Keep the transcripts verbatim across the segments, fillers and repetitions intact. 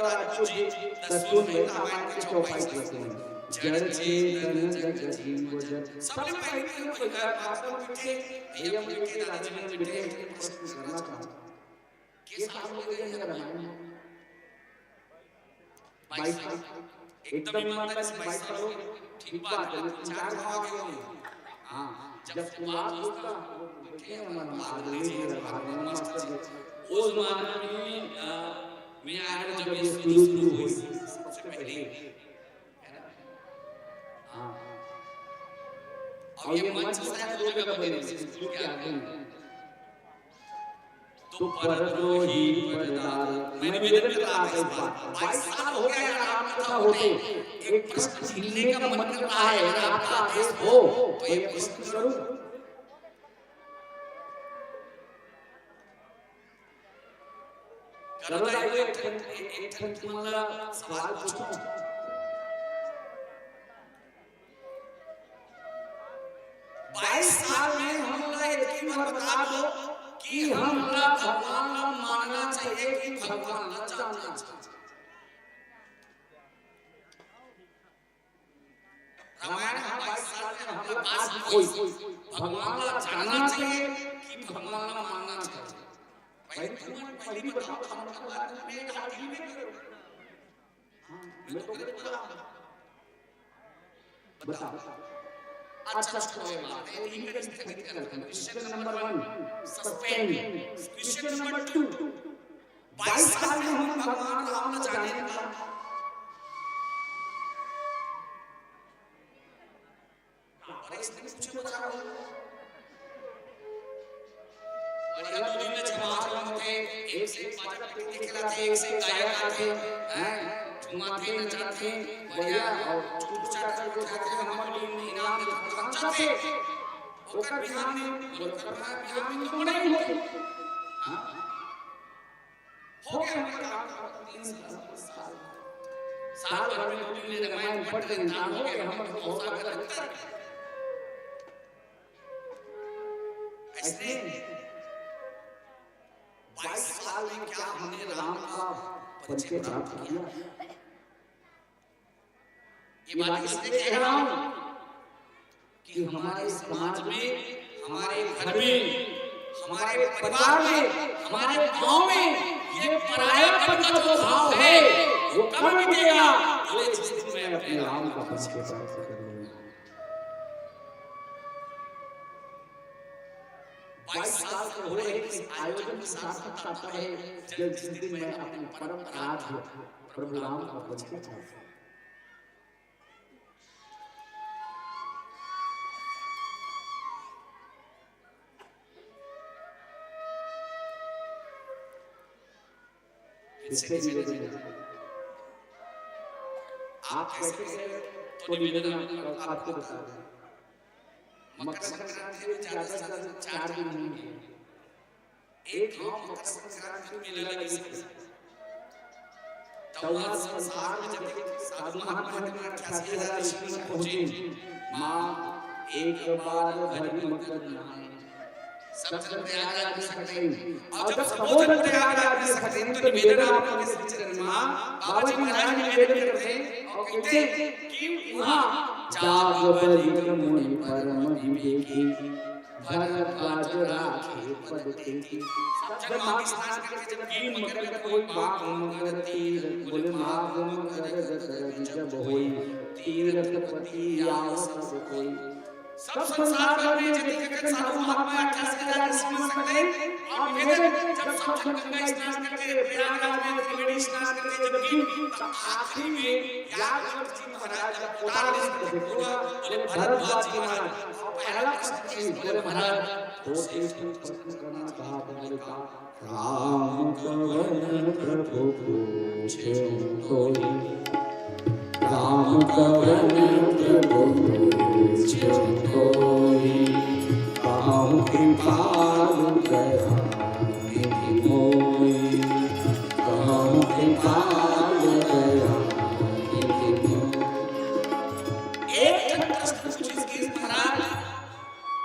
आज कुछ दसवीं में रामायण के चौपाई करते हैं। जड़ चेतन जग जीव जड़। सबले पहले तो भैया बाबा बैठे, भैया बैठे, दादा जी बैठे, प्रश्न करना चाहूँ। के साल हो गए हैं रामायण? बाईस साल। एकदम ईमानदारी से बाईस साल हो गए। ठीक बात है, लेकिन चार भाव आ गए होंगे। हाँ, जब शुरुआत होता, वो बैठे हैं हमारे आदरणीय जी, हमारे मास्टर जी। उस जमाने में, अ, मैं आया हूँ जब ये शुरू, शुरू हुई, सबसे पहले। हाँ। और ये मंच शायद दो जगह बने, स्कूल के आगे में। तो परद्रोही परदार। मैं निवेदन कर रहा था इस बात। बाईस साल हो गया है राम कथा होते। एक प्रश्न छीनने का मन कर रहा है, अगर आपका आदेश हो, तो ये प्रश्न करूं। करो दाई, एक ठन, एक, एक ठन तुमन ला सवाल पूछूं। बाईस साल में हमन ला एक ही बार बता दो कि हमन ला भगवान ला मानना चाहिए कि भगवान ला जानना चाहिए। रामायण हा बाईस साल में हमन ला का सिखोइस? भगवान ला जानना चाहिए कि भगवान ला मानना चाहिए? भाई, तुम पहली बताओ, हम लोग के बारे में कहा, ठीक है, करो। हाँ, मैं तो गलत बोला। बताओ। अच्छा, कोई बात नहीं, इनका स्थगित कर दो। Question number one, suspend। Question number two, बाईस साल में हम भगवान राम ला जाने का। और इसने पूछे बता रहा हूँ। बढ़िया दो दिन में छमास में होते, एक से एक बाजा पेटी लेके आते, एक से एक गायक आते, हैं? झुमाते, नचाते, बढ़िया, और चुटू चाटू उठाते, हमारे लिए इनाम देते, पहुंचाते। ओकर बिहान में, ओकर बिहान में तो बड़ा ही होते। हाँ? हो गया हमारे काम का तीन साल, साल। साल भर में दो दिन ले रामायण पढ़ के इंसान हो गया, हमर तो बहुत सारा अंतर है। ऐसे बाईस साल में क्या हमने राम का परिचय प्राप्त किया? ये बात इसलिए कह रहा हूँ कि हमारे समाज में, हमारे घर में, हमारे परिवार में, हमारे गांव में ये परायापन का जो भाव है, वो कब मिटेगा? बोले, जिस दिन मैं अपने राम का परिचय प्राप्त कर लूंगा। बाईस साल से हो रहे इस आयोजन की सार्थकता तब है, जब जिस दिन मैं अपने परम आराध्य प्रभु राम का परिचय प्राप्त करूंगा। इससे निवेदन है। आप कैसे करें तो निवेदन आपको, आपको बता दें। मकर संक्रांति में ज्यादा से ज्यादा चार दिन होंगे। एक गांव मकर संक्रांति में मेला लगे। तब वहाँ संसार में जब साधु महात्मा के अठासी हजार ऋषि मुनि पहुँचे, माँ एक बार भरि मकर नहाए। सब जन प्रयागराज में सकते हैं। और जब सबो जन प्रयागराज में सकते हैं, तो निवेदन आप लोगों से चरण माँ, बाबा जी महाराज निवेदन करते हैं और कहते हैं कि वहाँ जाग बलिक मुनि परम विवेकी, भरद्वाज राखे पद टेकी। सब जन माघ स्नान करके जब गिन मकर के कोई बाघ मगर तीर, बोले माघ मकर जतरज जब होई, तीरथ पति आव सब कोई। सब संसार भर में जतिक कन साधु महात्मा अठासी हजार ऋषि मुनि सकते हैं, और निवेदन जब सब जन गंगा स्नान करके प्रयागराज में त्रिवेणी स्नान करके जब गिन, तब आखिरी में यादव जी महाराज जब उतार दे सकते पूरा, बोले भरद्वाज जी महाराज, पहला प्रश्न यही, बोले महाराज, तो एक प्रश्न करना था, बोले का? राम कवन प्रभु पूछे कोई, राम कवन प्रभु पूछे कोई, कहूँ कृपाल दया निधि मोई, कहूँ कृपाल दया निधि मोई। एक ठन प्रश्न पूछिस कि महाराज,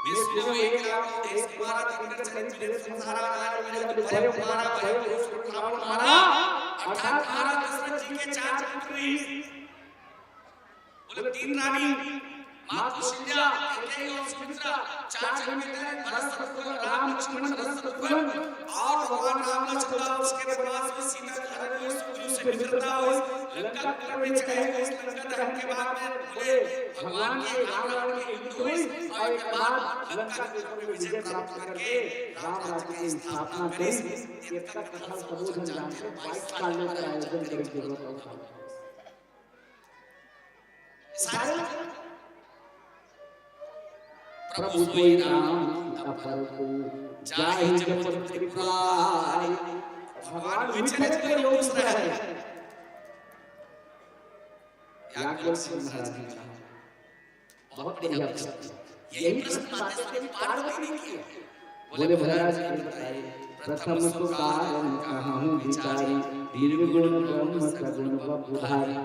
विष्णु एक राम देश तुम्हारा, तिनकर सहित विदेश संसारा, नारायण विनय भय तुम्हारा, भय पुरुष रावण मारा, अर्थात महाराज दशरथ के चार पुत्र रहिस। बोले, तीन रानी, माँ कौशल्या, कैकेयी और सुमित्रा, चार जन के भरत शत्रुघ्न, राम लक्ष्मण भरत शत्रुघ्न, और भगवान राम ला चौदह वर्ष के वनवास में सीता के हरण हुई, सुग्रीव से मित्रता हुई, लंका के ऊपर में चढ़ाई हुई, लंका दहन के बाद में बोले, भगवान के राम रावण के युद्ध हुई और एक बाद लंका के ऊपर में विजय प्राप्त करके राम राज्य की स्थापना करी। इतना कथा समूह जन जानते, बाईस साल में आयोजन करे जरूरत होता। सारे प्रभु सोई राम अपर को, जाहि जपत त्रिपुरारी। भगवान भी चले गए लोग दूसरा है। याज्ञवल्क्य महाराज ने कहा, बहुत बढ़िया प्रश्न। यही प्रश्न माता श्री पार्वती ने किया। बोले, महाराज ने बताए, प्रथम तो कारण कहूँ विचारी, निर्गुण ब्रह्म सगुण बपुधारी।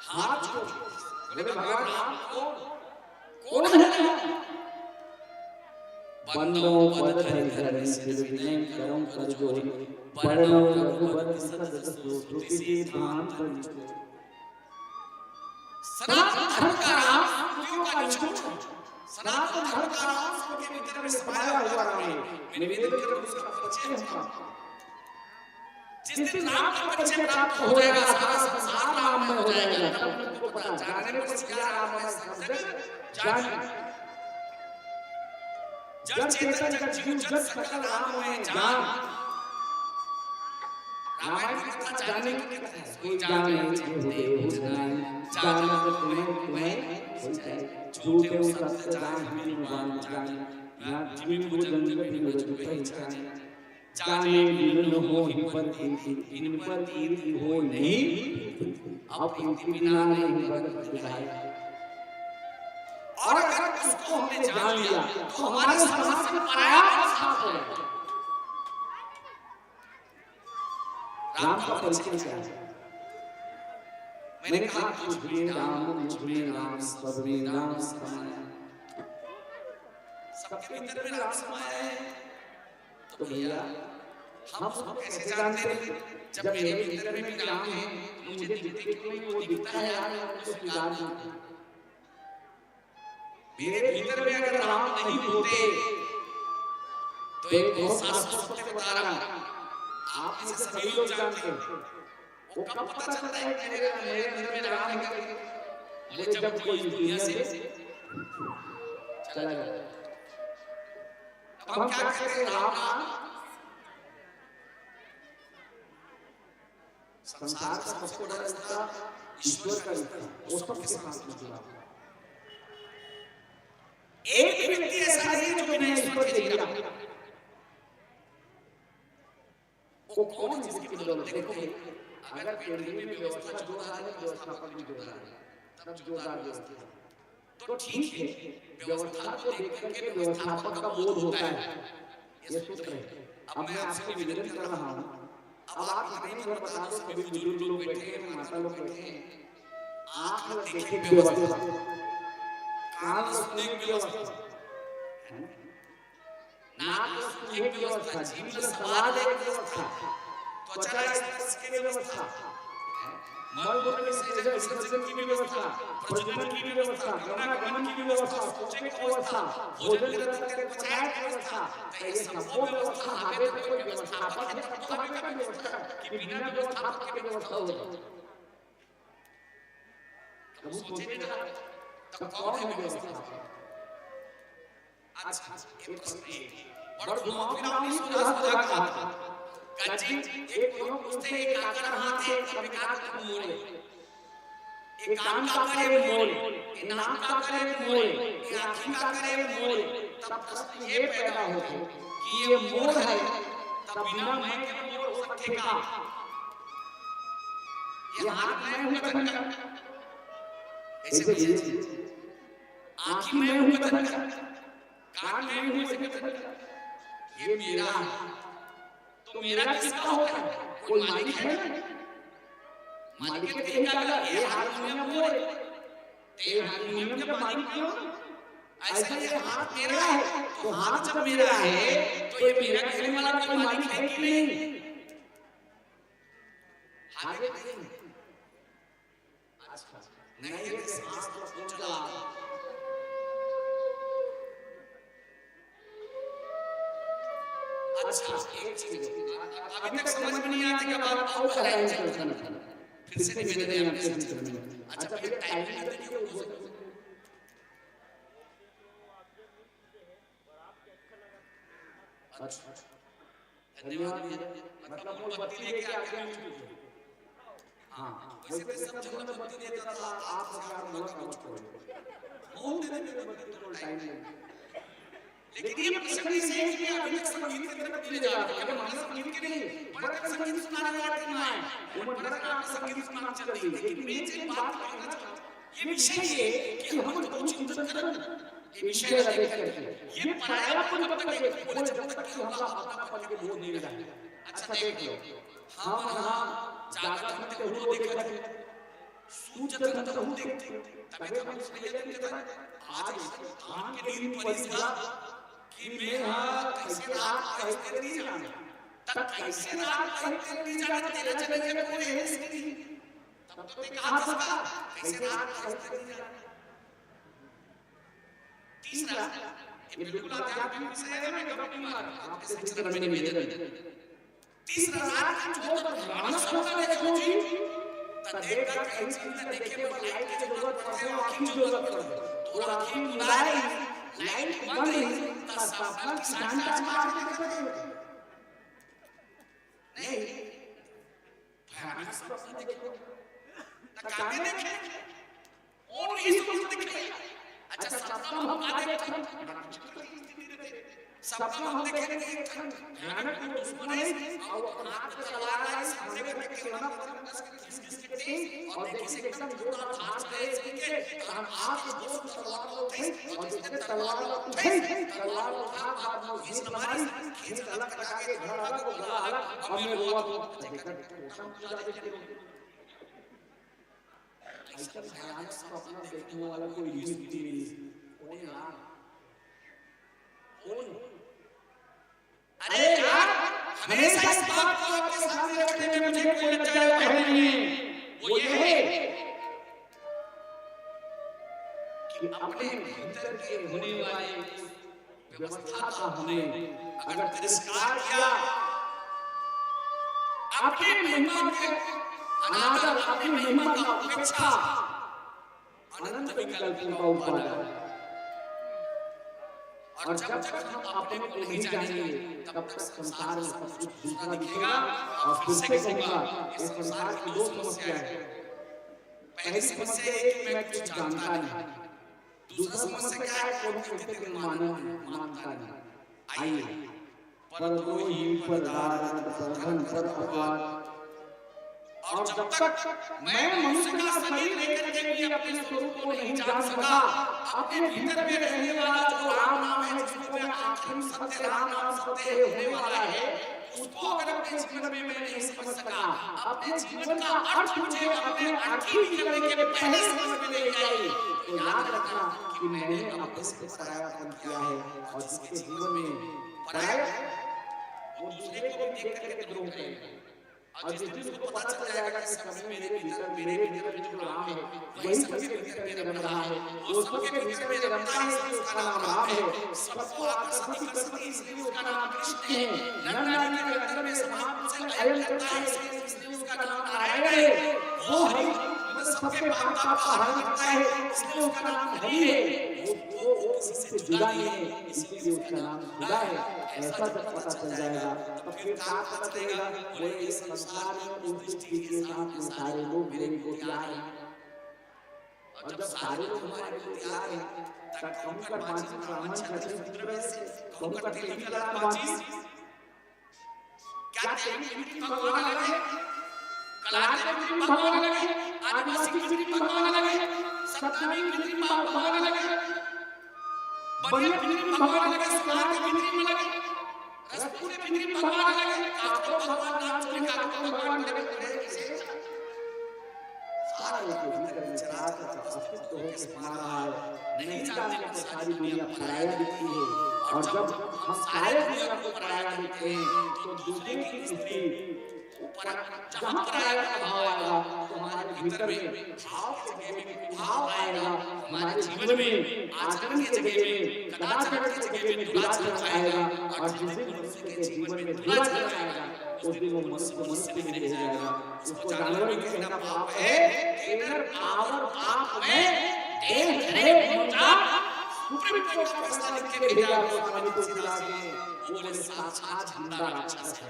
हाथ जोड़, बोले, भगवान राम को कौन है? बंदो पद धरि धरणी सिर विनय करौं कर जोरी, बरनौ रघुबर बिसरत जसु श्रुति सिद्धांत निचोरी। सनातन धर्म का राम श्रुतियों का निचोड़ है। सनातन धर्म का राम श्रुति के भीतर में समाया हुआ राम है। मैं निवेदन करूं, उसका परिचय हम पाएं। जिस दिन राम का परिचय प्राप्त हो जाएगा, सारा संसार राममय हो जाएगा। तब तुमको पता, जाने को सिया राम है, सब जग जान। जड़ चेतन जग जीव जग सकल राम में जान। रामायण की कथा जानने की कथा है। कोई जाने जीव देव जनाए, जानत तुम्हें तुम्हें हो जाए। झूठे सत्य जान हमें मान जाने, ना जीव को जंगल में रज पहचाने। जाने बिनु न होहि परतीति, बिन परतीति होय नहीं। अब प्रीति बिना नहीं भगत विधाई। और अगर उसको हमने जान लिया, तो हमारे समाज में परायापन समाप्त हो जाएगा। राम का परिचय क्या है? मैंने कहा, तुझ में राम, मुझ में राम, सब में राम समाया। सबके भीतर में राम समाया है। तो भैया, हम उसको कैसे जानते हैं? जब मेरे भीतर में भी राम है, तो मुझे दिखते क्यों नहीं? वो दिखता है यार, मैं उसको स्वीकार नहीं करता। मेरे भीतर में अगर राम नहीं होते, तो एक बहुत शाश्वत सत्य बता रहा हूं, आप में से सभी लोग जानते हैं, वो कब पता चलता है कि मेरे, मेरे अंदर में राम है करके? बोले, जब कोई इस दुनिया से चला जाता है। अब हम क्या कहते हैं, राम, राम? संसार का सबसे बड़ा रिश्ता ईश्वर का रिश्ता, वो सबके साथ में जुड़ा हुआ है। एक भी व्यक्ति ऐसा नहीं है जो बिना ईश्वर के जी रहा। वो कौन है जिसकी बदौलत? देखो भाई, अगर केंद्र में व्यवस्था जोरदार है, व्यवस्थापक भी जोरदार है, तब जोरदार व्यवस्था है। तो ठीक है, व्यवस्था को देख करके व्यवस्थापक का बोध होता है, ये सूत्र है। अब मैं आपसे निवेदन कर रहा हूँ, अब आप इतनी बार बता दो, सभी बुजुर्ग लोग बैठे हैं, माता लोग बैठे हैं, आँख में देखे व्यवस्था, कान में सुने व्यवस्था, है ना? नाक में सूंघे के व्यवस्था, जीभ में स्वाद लेके व्यवस्था, त्वचा स्पर्श के व्यवस्था, मल मूत्र विसर्जन, विसर्जन की व्यवस्था, प्रजनन की व्यवस्था, गमनागमन की व्यवस्था, सोचे की व्यवस्था, भोजन ग्रहण करके पचाए की व्यवस्था, तो ये सब व्यवस्था हावे तो कोई व्यवस्थापक है, तब तो हावे का व्यवस्था, कि बिना व्यवस्थापक के व्यवस्था हो जाए। कभी सोचे नहीं था, तब कौन है व्यवस्थापक? अच्छा, ये प्रश्न है। बड़ घुमाव फिराव नहीं, सुधा सुधा कहा था। काजी, एक कोनो पूछते, एक आकर हाथ है, एक आकर मोड़े। एक कान का करे मोड़े, एक नाक का करे मोड़े, एक आँखी का करे मोड़े। तब प्रश्न ये पैदा होते कि ये मोड़ है, तब बिना मैं के मोड़ हो सकते का? ये हाथ मैं हूँ कथन का। ऐसे भैया जी, आँखी मैं हूँ कथन का, कान मैं हूँ ऐसे कथन का। ये मेरा है। तो मेरा किसका होता है? कोई मालिक है ना? मालिक के कहीं का ये हारमोनियम मोड़े, ये हारमोनियम के मालिक क्यों? ऐसा ये हाथ मेरा है, तो हाथ जब मेरा है, तो ये मेरा कहने वाला कोई मालिक है कि नहीं? आगे नहीं। अच्छा, नहीं है तो सांस को कौन चला? अच्छा, एक चीज, अभी तक समझ में नहीं आया कि अब आप आओ, कराएं चलता ना। फिर से निवेदन है आपसे, फिर से निवेदन। अच्छा, भैया, टाइमिंग का देखिए, वो अच्छा, धन्यवाद भैया। मतलब, वो बत्ती लेके आगे नहीं पहुंचे। हाँ, वैसे तो सब जगह बत्ती देता था, आप हजार मुआ का मत करो। मौत देने में बत्ती को टाइम नहीं। लेकिन ये प्रसंग ऐसे है कि अभी तक संगीत के तरफ नहीं ले जा रहा, लेकिन हम संगीत के लिए बड़ा संगीत सुनाने वाला टीम आए, उमन बड़ा आपका संगीत सुनाना चल रही है। लेकिन मैं एक बात कहना चाहता हूँ, ये विषय ये है कि हम तो बहुत चिंतन करन, ये विषय ला देख करके, ये परायापन कब तक है? बोले, जब तक कि हमला अपनापन के बोध नहीं मिला है। अच्छा, देख लो, हम यहाँ जागत में तो वो देखत है, सूत जगत में तो वो देखते, तभी तो हम इसमें ये देखते हैं, आज इस भगवान के दिन पड़ी था कि मैं यहाँ कैसे रात कैसे दिन जाना, तब कैसे रात कैसे दिन जाना, तेरा चले गया कोई है इसके लिए। तब तो मैं कहा था, कैसे रात कैसे दिन जाना। तीसरा, ये बिल्कुल आध्यात्मिक विषय है, मैं कभी नहीं मानता, आपके सिस्टर में निवेदन है। तीसरा, रात की जो मानस होता है, देखो जी, तो देखा कहीं चीज न देखे, पर लाइट की जरूरत पड़े, आँखी की जरूरत पड़े, तो आँखी मुदाई, लाइट बंद रही, तो सपना की घंटा मार के नहीं। भयानक सपना देखो। तो कामे देखे? कौन इस वक्त देखे? अच्छा, सपना हम का देखथन? सपना हम देखे कि एक ठन भयानक दुश्मन है, और अपन हाथ में तलवार लाई, सामने करके खिलौना पकड़ के खींच खींच के दे, और देखिए एकदम जोरदार धार से इसके, हम हाथ में जोर से तलवार लो उठे, और जिसने तलवार लो उठे, तलवार लो हाथ हाथ में घींच मारी, खींच अलग कटा के घर अलग, वो गला अलग, और मैं रोवा तो देखा, टोटम पूजा देखते रहो। ऐसा भयानक सपना देखने वाला कोई भी नहीं है। कौन यार? कौन? अरे यार, हमेशा इस बात को आपके सामने रखने में मुझे कोई लज्जा या भय नहीं है। वो ये है कि अपने भीतर के होने वाले व्यवस्था का हमने अगर तिरस्कार किया, अपने महिमा के अनादर, अपने महिमा का उपेक्षा, अनंत विकल्पों का उपादान। और जब तक हम अपने को नहीं जानेंगे, तब तक संसार में सब कुछ दूसरा दिखेगा। और फिर से कहूंगा, इस संसार की दो समस्या है। पहली समस्या ये कि मैं कुछ जानता नहीं। दूसरा समस्या क्या है? कोनो कहते कि मानन, मानता नहीं। आइए, परद्रोही, परदार, परधन, पर अपवाद। और जब तक मैं मनुष्य का शरीर लेकर के भी अपने स्वरूप को नहीं जान सका, अपने भीतर में रहने वाला जो राम नाम है, जिसको मैं आखिरी सत्य, राम नाम सत्य है, होने वाला है, उसको अगर अपने जीवन में मैं नहीं समझ सका, अपने जीवन का अर्थ मुझे अपने आखिरी निकलने के पहले समझ में नहीं आई, तो याद रखना कि मैंने अपने से परायापन किया है। और जिसके जीवन में पराया, वो दूसरे को भी देख करके द्रोह करेगा। और जिस दिन उसको पता चल जाएगा कि सभी मेरे भीतर, मेरे भीतर में जो राम है, वही सबके भीतर में रम रहा है, वो सबके भीतर में रमता है, इसलिए उसका नाम राम है। सबको आकर्षित करता है, इसलिए उसका नाम कृष्ण है। नर नारी के अंदर में समाप्त से अयम करता है, इसलिए उसका नाम नारायण है। वो हरि, मतलब, सबके पाप, पाप का हरण करता है, इसलिए उसका नाम हरि है। वो, वो, वो किसी से जुदा नहीं है, इसलिए उसका नाम खुदा है। ऐसा जब पता चल जाएगा, तब फिर क्या पता चलेगा? बोले, इस संसार में उस दृष्टि के साथ में सारे लोग मेरे को प्यार है। और जब सारे लोग हमारे को प्यार है, तब कहूँ कर बांची ब्राह्मण क्षत्रिय शूद्र वैश्य, कहूँ कर तेली कलार बांची। क्या तेली की विधि भगवान अलग है? कलार की विधि भगवान अलग है? आदिवासी की विधि भगवान अलग है? सतनामी की विधि भगवान अलग है? बनिया की विधि भगवान अलग है? सुनार की विधि अलग है? रसपुर की विधि भगवान अलग है? काको भगवान नाम सुने, काको भगवान अलग है? सारे के भीतर में चराचर का अस्तित्व होके समा रहा है। नहीं जानते कि सारी दुनिया पराया दिखती है। और जब हम सारे दुनिया को पराया देखते हैं, तो दूसरे की स्त्री पर जहाँ पर आएगा, भाव आएगा, तो हमारे भीतर में भाव के जगह में उभाव आएगा, हमारे जीवन में, आचरण के जगह में, कदाचरण के जगह में दुराचरण आएगा। और जिस दिन मनुष्य के जीवन में दुराचरण आएगा, उस दिन वो मनुष्य मनुष्य नहीं रह जाएगा। उसको जानवर भी कहना पाप है, तेनर पावर पाप में, देह धरे मनुष्य, सुप्रीम कोर्ट का फैसला लिख के भेजा है गोस्वामी तुलसीदास जी ने। वो बोले साक्षात जिंदा राक्षस है।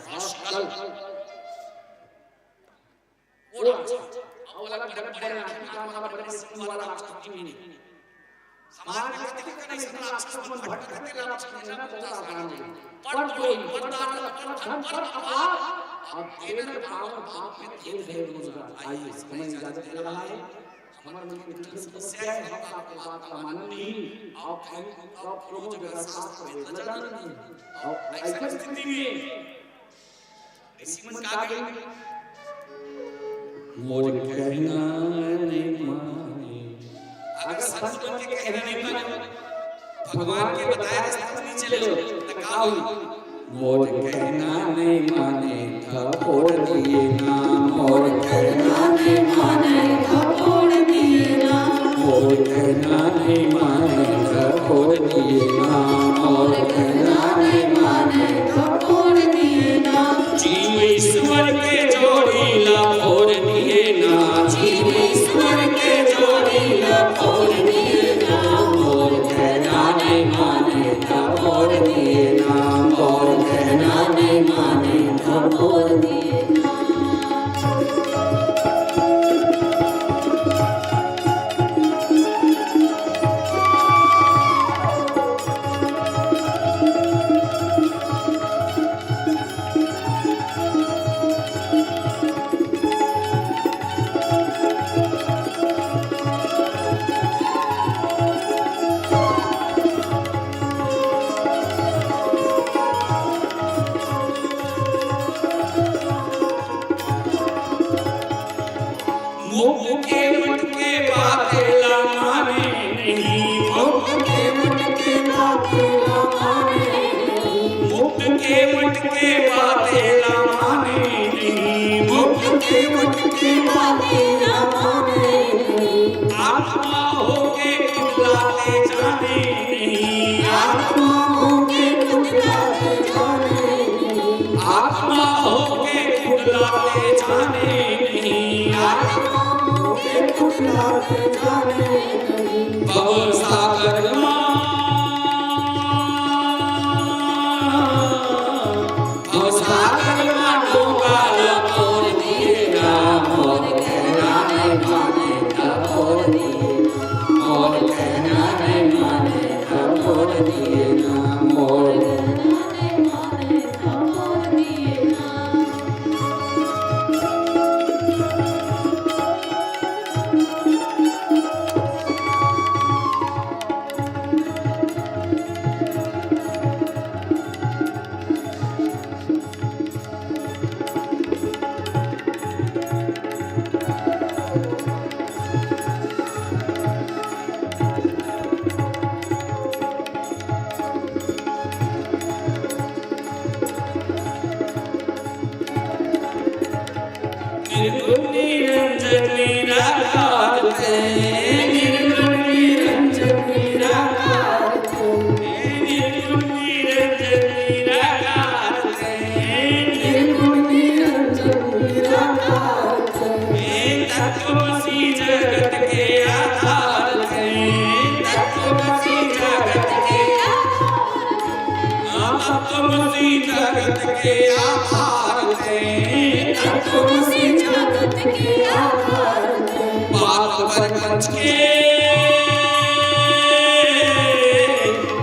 वो राक्षस। अब वाला गलत बड़े आदमी काम वाला बड़े स्कूल वाला राक्षस नहीं है। समाज में कितने का नहीं सुना, राक्षस मन भटकते राक्षस मन बहुत आसान है। पर कोई, पर दान, पर धन, पर अपराध, अब तेरह पावन पाप में तेज है वो राक्षस। आइए, समय इजाजत दे रहा है। हमारे मन में कुछ समस्या है, हम आपको बात का मानन नहीं। और कहीं, और दोनों जगह साथ में लड़न नहीं। और ऐसी स्थिति में ऋषि मन का भी मोर कहना नहीं माने। अगर संत मन के कहना नहीं माने, भगवान के बताए रास्ते पर नहीं चले, तो का होई? मोर कहना नहीं माने, थपोड़ दिए ना। मोर कहना नहीं माने, थपोड़ दिए ना। मोर कहना नहीं माने, थपोड़ दिए ना। मोर कहना नहीं माने, थपोड़ दिए ना। जीव ईश्वर के जोड़ी ला फोड़ दिए ना। जीव ईश्वर के जोड़ी ला फोड़ दिए ना। मोर कहना नहीं माने, थपोड़ दिए ना। मोर कहना नहीं माने, थपोड़ दिए ना। मुख के मटके बातें ला माने नहीं। मुख के मटके बातें ला माने नहीं। मुख के मटके बातें ला माने नहीं। मुख के मटके बातें ला माने नहीं। आत्मा होके कुटलाते जाने नहीं। आत्मा होके कुटलाते जाने नहीं। आत्मा होके कुटलाते जाने नहीं। आत्मा होके कुटलाते जाने नहीं। भव सागर मा, भव सागर मा डोंगा ला तोड़ दिए ना। मोर कहना नहीं माने, थपोड़ दिए ना। मोर कहना नहीं माने, थपोड़ दिए ना। मोर कहना नहीं माने, थपोड़ दिए ना। निर्गुण निरंजन निराकार है। निर्गुण निरंजन निराकार है। निर्गुण निरंजन निराकार है। निर्गुण निरंजन निराकार है। तत्वमसि जगत के आधार है। तत्वमसि जगत के आधार है। तत्वमसि जगत के आधार है। तत्वमसि जगत के आधार है। बात प्रपंच के,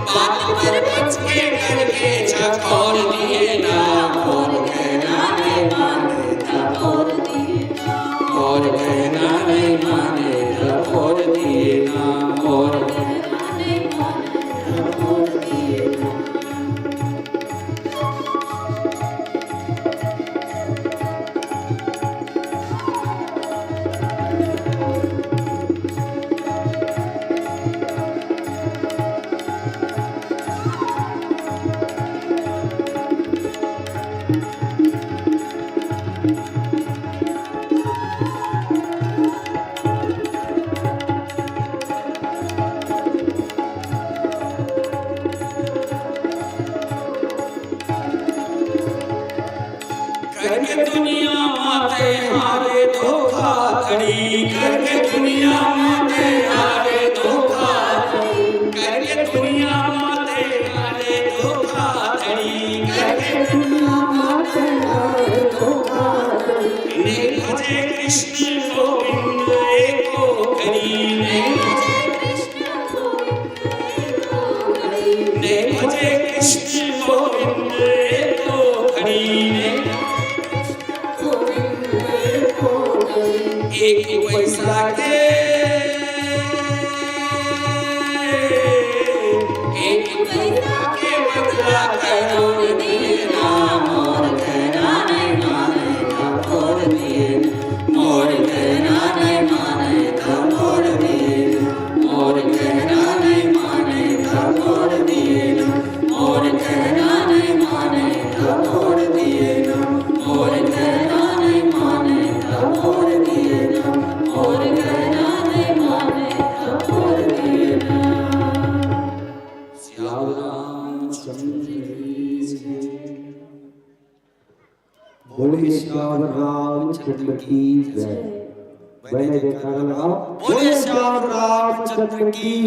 बात प्रपंच के करके चकोर दिए ना। मोर कहना नहीं माने, चकोर दिए ना। मोर कहना नहीं माने, चकोर दिए ना। मोर कहना नहीं माने, चकोर दिए ना। करके दुनिया माते हारे धोखाधड़ी, करके दुनिया माते हारे धोखाधड़ी, करके दुनिया माते हारे धोखाधड़ी, करके दुनिया माते हारे धोखाधड़ी। ने भजे कृष्ण गोविंद एको करी, ने भजे कृष्ण गोविंद एको करी, ने भजे कृष्ण गोविंद एको करी, ने एक पैसा के, एक पैसा के बदला करोड़ देना, मोर कहना नहीं माने तो फोड़ देना, मोर कहना नहीं माने तो फोड़ देना, मोर कहना नहीं माने तो फोड़ देना, मोर कहना नहीं माने तो फोड़ देना, मोर कहना नहीं माने तो फोड़ देना, मोर कहना नहीं माने तो फोड़ देना। सियावर रामचंद्र की जय। बोलिए सियावर रामचंद्र की जय। बने देखा लगाओ। बोलिए सियावर रामचंद्र की।